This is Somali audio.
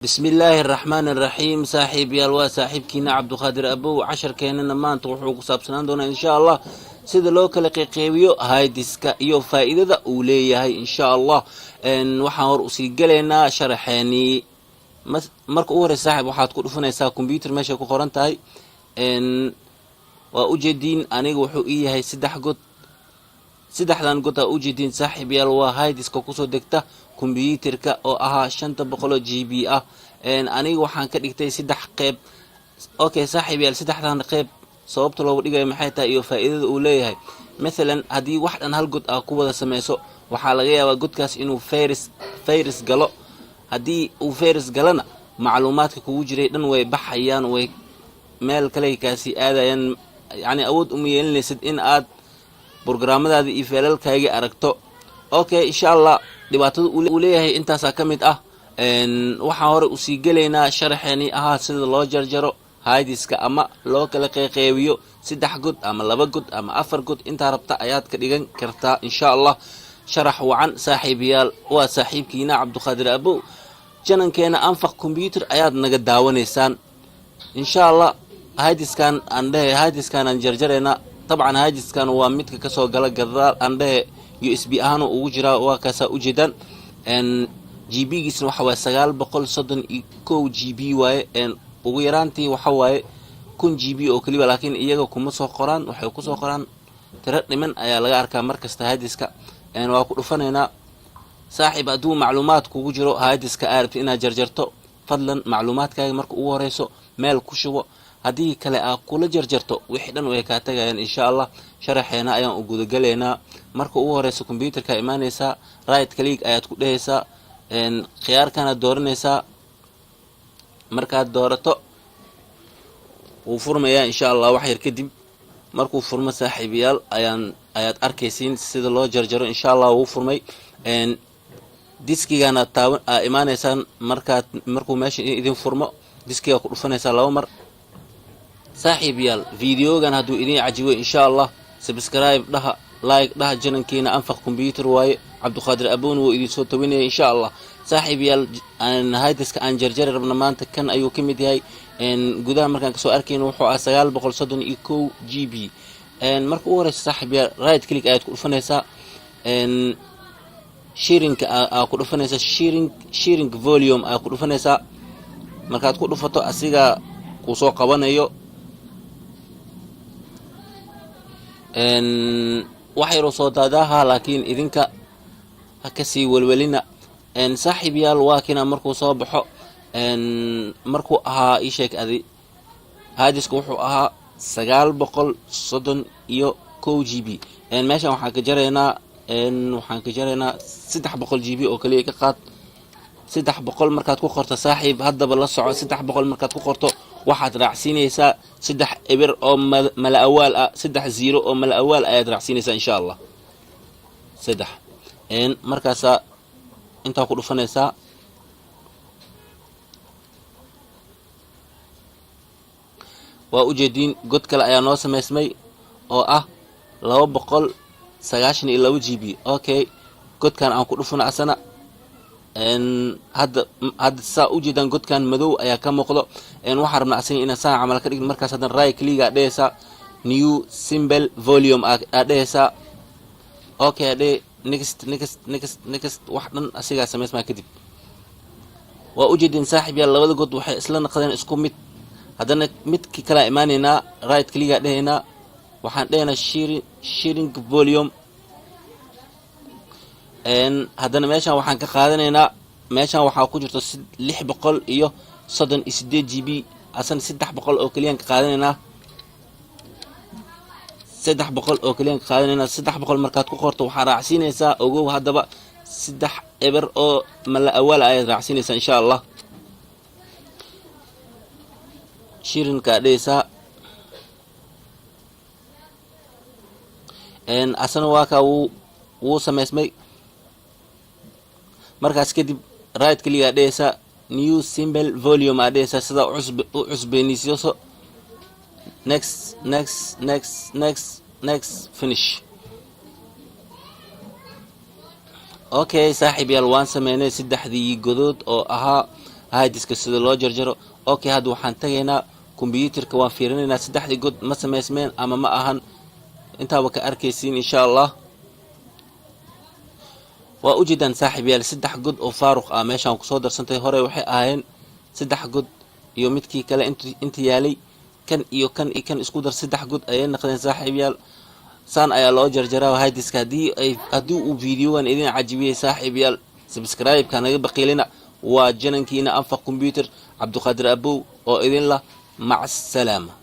Bismillaahi araxmaan araxiim. Saaxiibayaal, waa saaxiibkiina Cabduqaadir Abow. Casharkeenana maanta wuxuu ku saabsanaan doonaa, insha Allah, sida loo kala qeyqeybiyo hard diska iyo faa'iidada uu leeyahay, insha Allah. Waxaan hor usii gelaynaa sharaxeenii. Marka u horeysa, saaxib, waxaad ku dhufanaysaa computer meeshay ku qoran tahay. Waa ujeediin, aniga wuxuu ii yahay saddex god. Saddexdan god aa ujeediin, saaxiibyaal, waa hard diska kusoo degta kombyuutarka oo ahaa 500 GB ah. Aniga waxaan ka dhigtay saddex qeyb. Okay, saaxiibyaal, saddexdan qeyb sababta loogu dhigayo maxay tahay iyo faa'iidada uu leeyahay? Mathalan, haddii wax dhan hal god aa ku wada sameyso, waxaa laga yaabaa godkaas inuu virus galo. Haddii uu virus galana, macluumaadka kugu jiray dhan way baxayaan, way meel kale kaasi aadayaan. Yacni awood uma yeelinaysid in aad brograamadaada iyo feelalkaagii aragto. Okay, insha Allah, dhibaatada uu leeyahay intaasaa ka mid ah. Waxaan hore usii gelaynaa sharaxeenii ahaa sida loo jarjaro hard diska ama loo kala qeyqeybiyo saddex god ama laba god ama afar god. Intaa rabta ayaad ka dhigan kartaa, insha Allah. Sharax wacan, saaxiibayaal. Waa saaxiibkiina Cabduqaadir Abow. Channelkeena Anfaq Computer ayaad naga daawanaysaan, insha Allah. Hard diskan aan dhehe, hard diskan aan jarjaraynaa. Dabcan, hard diskan waa midka kasoo gala gadaal, aan dhehe USB ahaan ugu jiraa. Waa kaasaa ujeedaan. GB giisna waxa waaye 931 GB waaye. Ugu yaraantii waxa waaye 1000 GB oo keliba, laakiin iyaga kuma soo qoraan, waxay kusoo qoraan tiro dhiman ayaa laga arkaa mar kasta hard diska. Waa ku dhufanaynaa. Saaxiib, hadduu macluumaad kugu jiro hard diska aa rabtid inaad jarjarto, fadlan macluumaadkaaga marka ugu horeyso meel ku shubo. Haddii kale aa kula jarjarto, wixii dhan way kaa tagayaan, insha Allah. Sharaxeena ayaan u gudagalaynaa. Marka ugu horeysa, computerka imaanaysaa, right click ayaad ku dhehaysaa, khiyaarkanaad dooranaysaa. Markaad doorato, wuu furmayaa, insha Allah. Wax yar kadib markuu furmo, saaxiibayaal, ayaad arkaysiin sida loo jarjaro, insha Allah. Wuu furmay. Diskigana taaban aa imaanaysaan. Markuu meesha idin furmo, diskigaa ku dhufanaysaa laba mar. Saaxiibayaal, videogan hadduu idin cajibo, insha Allah, subscribe dhaha, like dhaha. Channelkiina Anfaq Computer waaye. Cabduqaadir Aboon wuu idin soo tawinaya, insha Allah. Saaxiibayaal, hard diska aan jarjari rabna maanta kan ayuu ka mid yahay. Gudaha markaan kasoo arkayno, wuxuu ah 931 GB. Marka u horeysa, saaxiibayaal, right click ayaad ku dhufanaysaa, shrinka aa ku dhufanaysaa, shrink volume aa ku dhufanaysaa. Markaad ku dhufato, asiga kuu soo qabanayo. Wax yaroo soo daadaaha, laakiin idinka ha kasii welwelina. Saaxiib yaal, waa kina. Markuu soo baxo, markuu ahaa, ii sheeg adi, hard diska wuxuu ahaa 931 GB. Meeshan waxaan ka jaraynaa 300 GB oo kaliya ka qaad. 300 markaad ku qorto, saaxiib, haddaba la soco. 300 markaad ku qorto, waxaad raacsiinaysaa saddex eber oo mala awaal ah, saddex zero oo mala awaal ayaad raacsiinaysaa, insha Allah. Saddex markaasaa intaa ku dhufanaysaa. Waa ujeediin, god kale ayaa noo samaysmay oo ah 292 GB. Okay, godkan aan ku dhufano asana. Hadda saa ujeedaan, godkan madow ayaa ka muuqdo. Waxaan rabnaa asaga inaan saa camal ka dhigno. Markaas haddana right click aa dhehaysaa, new simple volume aa dhehaysaa. Okay, adhe, next, next, next, next. Wax dhan asigaa samaysmaa kadib. Waa ujeedin, saaxiib yaal, labada god waxay isla naqdeen isku mid. Haddana midkii kalaa imaanaynaa, right click aa dhehaynaa, waxaan dhehaynaa shrink volume. Haddana meeshan waxaan ka qaadanaynaa, meeshan waxaa ku jirto 638 GB. Asana 300 oo keliyaan ka qaadanaynaa, 300 oo keliyaan ka qaadanaynaa. 300 markaad ku qorto, waxaa raacsiinaysaa, ogow haddaba, saddex eber oo mala awaal ayaad raacsiinaysaa, insha Allah. Shrinkaa dhehaysaa. Asana waa kaa, wuu samaysmay. Markaas kadib right click aa dhehaysaa, new simple volume aa dhehaysaa, sidaa u cusbeenisiiso. Next, next, next, next, next, finish. Okay, saaxiib yaal, waan sameynay saddexdii godood oo ahaa Hard diska sida loo jarjaro. Okay, hadda waxaan tagaynaa kombyuutarka, waan fiirinaynaa saddexdii god ma samaysmeen ama ma ahan. Intaaba ka arkaysiin, insha Allah. Waa ujeedaan, saaxiib yaal, saddex god oo faaruq ah meeshaan kusoo darsantay. Hore waxay ahaayeen saddex god iyo midkii kale inta yaalay. Kan iyo kan iyo kan isku dar, saddex god ayay noqdeen, saaxiib yaal. Saan ayaa loo jarjaraa hard diska. Haddii uu videogan idin cajibiyey, saaxiib yaal, subscribe-ka naga baqiilina. Waa janankiina Anfac Computer, Cabduqaadir Abow, oo idin lah mac asalaama.